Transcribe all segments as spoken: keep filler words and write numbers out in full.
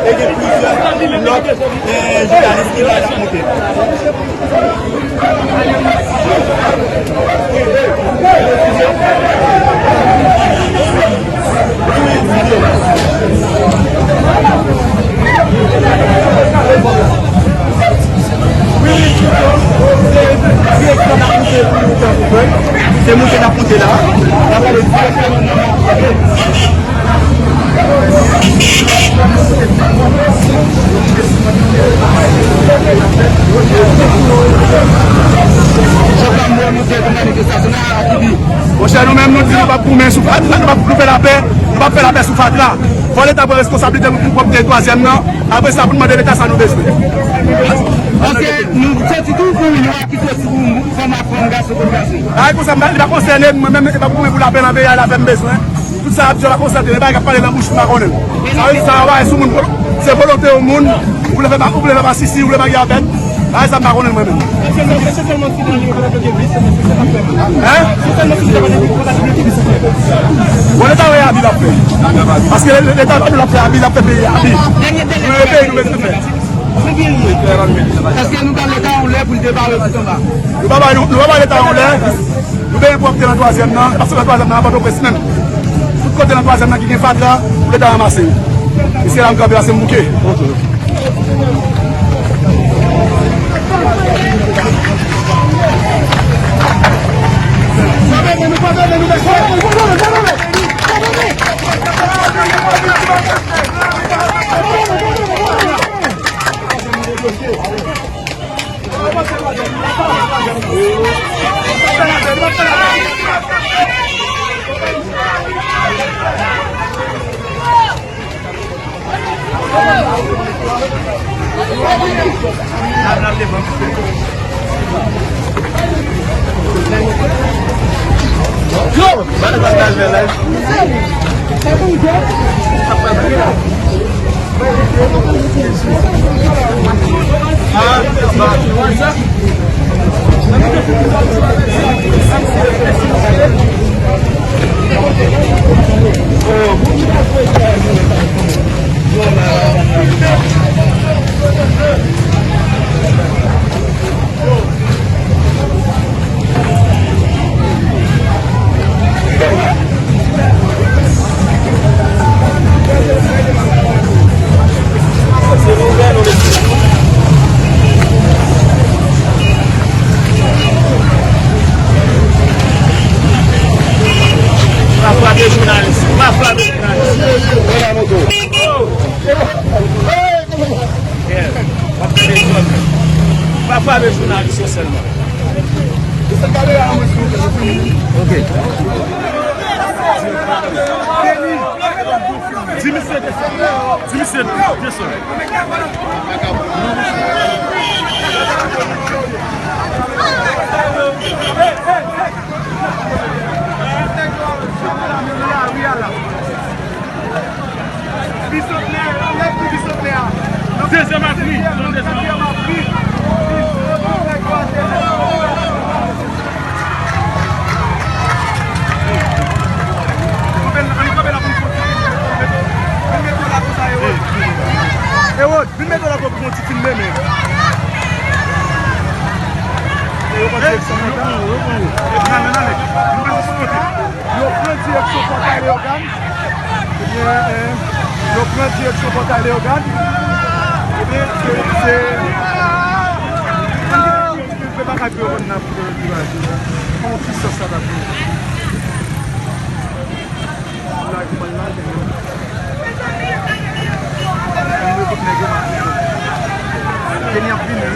E gen plizyè lòt, eh, jounalis ki la ap monte. Se moun ke n ap monte la. N ap ale direkteman nan Monchè, nou menm, nou di nou p ap goumen sou fatra, nou p ap, nou fè lapè, nou p ap fè lapè sou fatra. Fò Leta pran responsablite nou pou pwòpte twazyèm nan. Apre sa, pou n mande Leta sa nou bezwen. Paske nou santi tou pou nou a kite sou fanm ak fanm, gason kont gason. Bagay konsa, li pa konsène m, mwen menm, e pa pou mwen pou lapè nan peyi a, lapè m bezwen. Tout sa y ap di yo pa konsène m, e bagay k ap pale nan bouch m, m pa konnen l. Sa vle di sa yo pa sou moun, se volonte yon moun, ou vle fè, ou vle fè masisi, ou vle bagay avè l. Bagay sa m pa konnen l mwen menm. Hein? Bon, Leta wè abi l ap fè. Paske Leta pa nou l ap fè abi, l ap fè peyi abi. Nou e peyi nou bezwen fè. Èske nou ba Leta yon lè pou l te bare tout anba? Nou pa ba, nou, nou pa ba Leta yon lè. Nou bezwen pwòpte nan twazyèm nan. E pa sèlman twazyèm nan, nan Pòtoprens menm. Tout kote nan twazyèm nan ki gen fatra, pou Leta ranmase yo. E se la m kanpe la, se m bouke. Pa frape jounalis. Pa frape jounalis. Yeah. W ap fè dezòd. Pa frape jounalis yo sèlman. Ok. Di misye desann. Di misye desann. Desann. Desann. Leyogàn, ebyen, eh, yo pran direksyon pòtay Leyogàn. Ebyen, se, se, se pa kay pou yo konn nan pou yo diraje. Kon ki sans sa t ap ye? Laj mwen la, gen yo. Gen yo tout nèg yo maske. Gen y ap vini.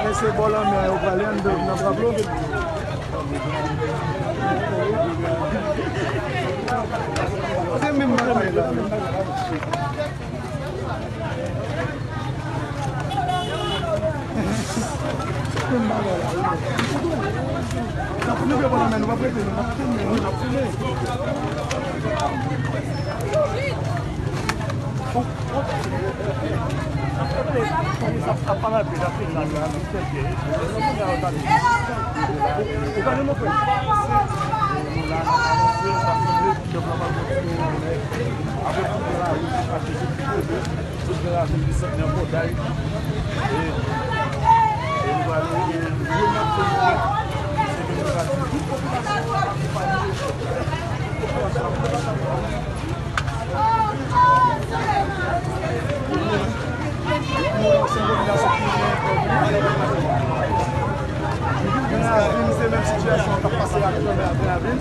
Men se bò lanmè a yo prale anndan nan Pablo. Se menm bagay la. Se menm bagay la. N ap rive bò lanmè, nou p ap rete, nou p ap tounen, nou p ap tounen. Grenn Ravin, se menm sitiyasyon k ap pase ak Grenn Ravin.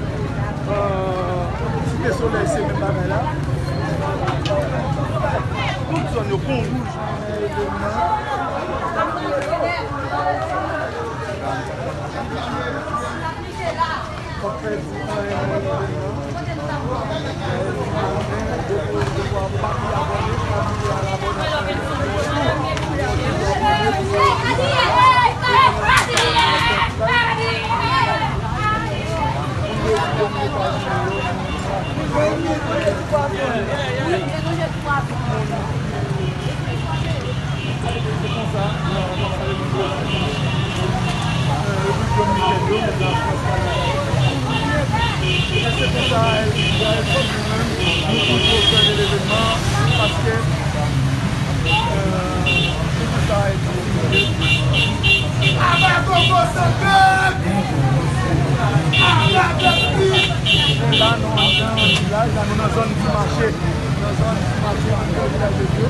Euh, Site Solèy, se menm bagay la. Tout zòn yo, Pon Wouj. Se konsa, nou menm, nou toujou obsève levènman, paske, euh, se konsa, Aba Gogo Santé! Aba Bèk Pit! La, nou anndan vilaj, la, nou nan zòn Ti Mache. Nan zòn Ti Mache, anndan vilaj de Dye.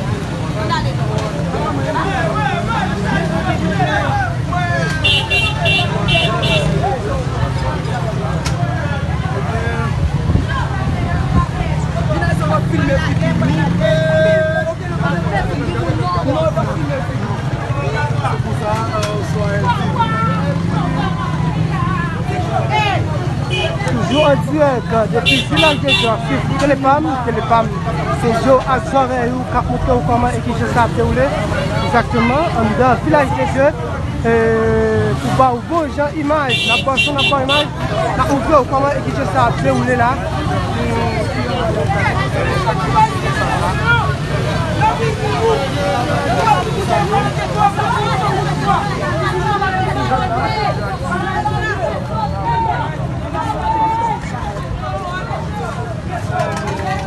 Toujou an dirèk depi Vilaj de Dye, ap swiv Tele Pam. Tele Pam, se je w ak zòrèy ou k ap montre w kòman e ki jan sa ap dewoule egzakteman anndan Vilaj de Dye. E, pou ba w bon jan imaj, n ap ba w son, n ap ba w imaj, n ap montre w kòman e ki jan sa ap dewoule la.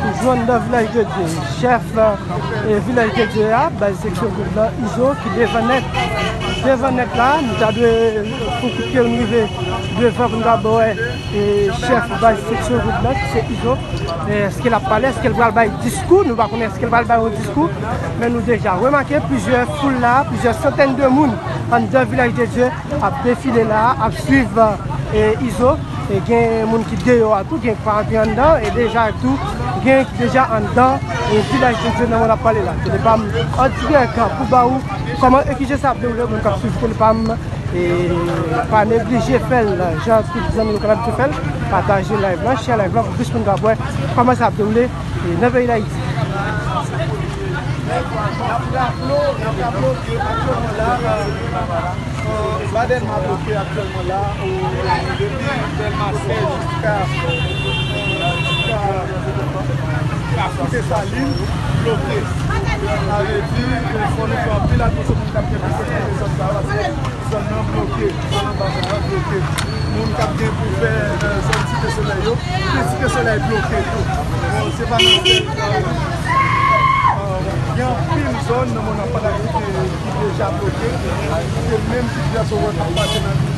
Toujou anndan Vilaj de Dye, chèf, e, Vilaj de Dye a, baz seksyon Goud lan, Izo, ki devan nèt. Devan nèt la, nou ta dwe fè yon kout pye, nou rive devan pou nou ta wè, e, chèf baz seksyon Goud lan, ki se Izo. E, èske l ap pale, èske l pral bay diskou, nou pa konnen èske l pral bay yon diskou, men nou deja remake plizyè foul la, plizyè santèn de moun anndan Vilaj de Dye ap defile la, ap swiv, e, Izo. E gen moun ki deyò a tou, gen k pa antre anndan, e deja tou, Gen ki deja anndan, e, Vilaj de Dye nan mwen ap pale la. Telepam an dirèk pou ba ou kòman e kijan sa ap dewoule, moun k ap swiv Telepam, e, pa neglije fè l, jan tout zanmi nou konn abitye fè l, pataje live lan, share live lan pou plis moun ka wè kòman sa ap dewoule, e, nan peyi Dayiti. N ap raplo, n ap raplo ke aktyèlman la, Ba Dèlma bloke aktyèlman la, depi Dèlma sèz jiska, jiska Site Salin bloke. Sa vle di, fò nou fè anpil atansyon pou n kapab fè plis atazan sa yo, paske zòn nan bloke, zòn anba sa yo bloke. Moun k ap gen pou fè, e, zòn Site Solèy yo, Site Solèy bloke tou. Bon, se pa nan sèl, e, gen anpil zòn nan mòn Apadayou ki, ki deja bloke. Se menm sitiyasyon w ap pase nan vil.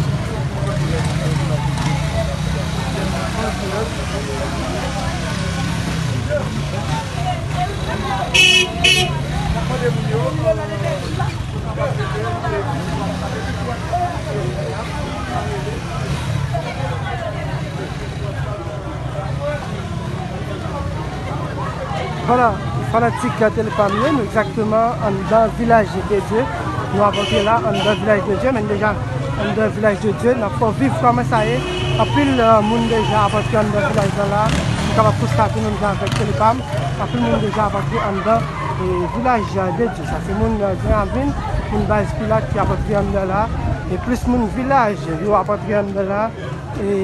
Vwala, fanatik Telepam yo, nou egzakteman anndan Vilaj de Dye. Nou ap antre la, anndan Vilaj de Dye, men deja anndan Vilaj de Dye, n ap fè w viv kòman sa ye. Anpil, e, moun deja ap antre anndan vilaj lan la. Nou kapab konstate menm jan avèk Telepam. Anpil moun deja ap antre anndan, e, Vilaj de Dye. Sa se moun, e, Gran Ravin, moun Baz Pilat ki ap antre anndan la. E plis moun vilaj yo ap antre anndan la. E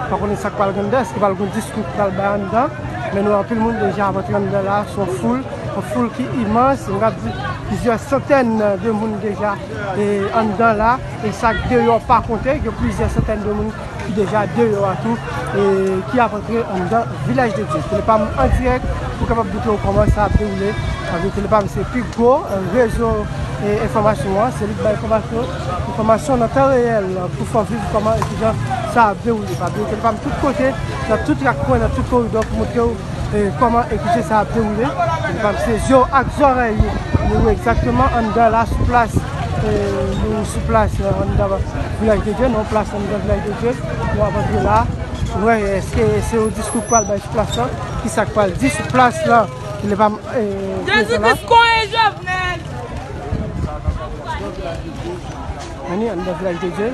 pa konnen sa k pral gen anndan, èske pral gen diskou k pral bay anndan. Men nou wè anpil moun deja ap antre anndan la, se yon foul, yon foul ki imans, m ka di plizyè santèn de moun deja, e, anndan la. E sa k deyò pa konte, gen plizyè santèn de moun ki deja deyò a tou, e ki ap antre anndan Vilaj de Dye. Telepam an dirèk pou kapab montre w kòman sa ap dewoule. Paske Telepam se pi gwo, e, rezo, e, enfòmasyon an, se li k bay enfòmasyon, enfòmasyon nan tan reyèl, e, pou fè w viv kòman e kijan sa ap dewoule. Paske Telepam tout kote, nan tout rak kwen, nan tout koridò pou montre w, e, kòman e kijan sa ap dewoule. Telepam se zye w ak zòrèy ou. Nou egzakteman anndan la, sou plas, e, nou sou plas, e, anndan Vilaj de Dye, nan yon plas anndan Vilaj de Dye. Nou ap antre la. Wè, èske se yon diskou k pral bay sou plas lan? Kisa k pral di sou plas lan? Telepam, e, prezan la. Jezi Kris konyen Jovenel! Anni, anndan Vilaj de Dye.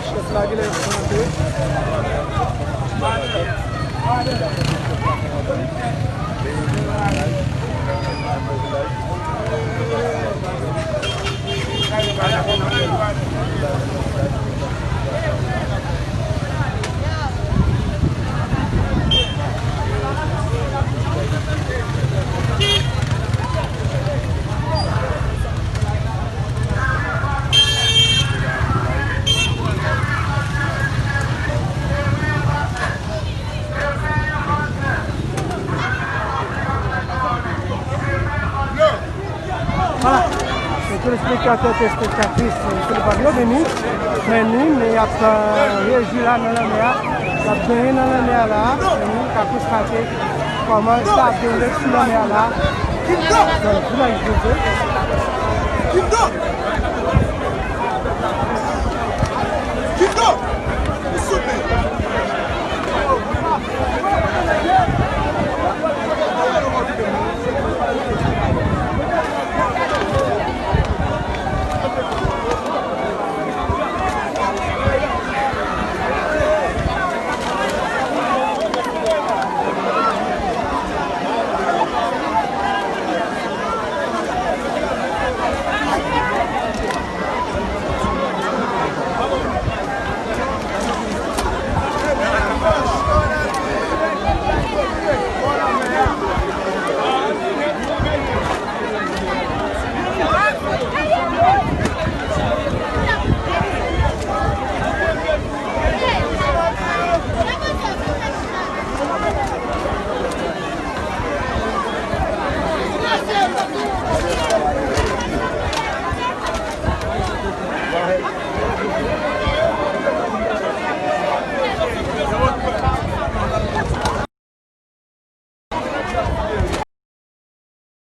Chèf la genlè ap monte. Vwala. E telespektatè, telespektatris, e, Telepam yo, men ni, men ni, men y ap, e, rejwi la nan lanmè a. Y ap benyen nan lanmè a la. Men ni ka konstate kòman sa ap dewoule sou lanmè a la. Nan Vilaj de Dye. Kidnap! Kidnap! Ou sote!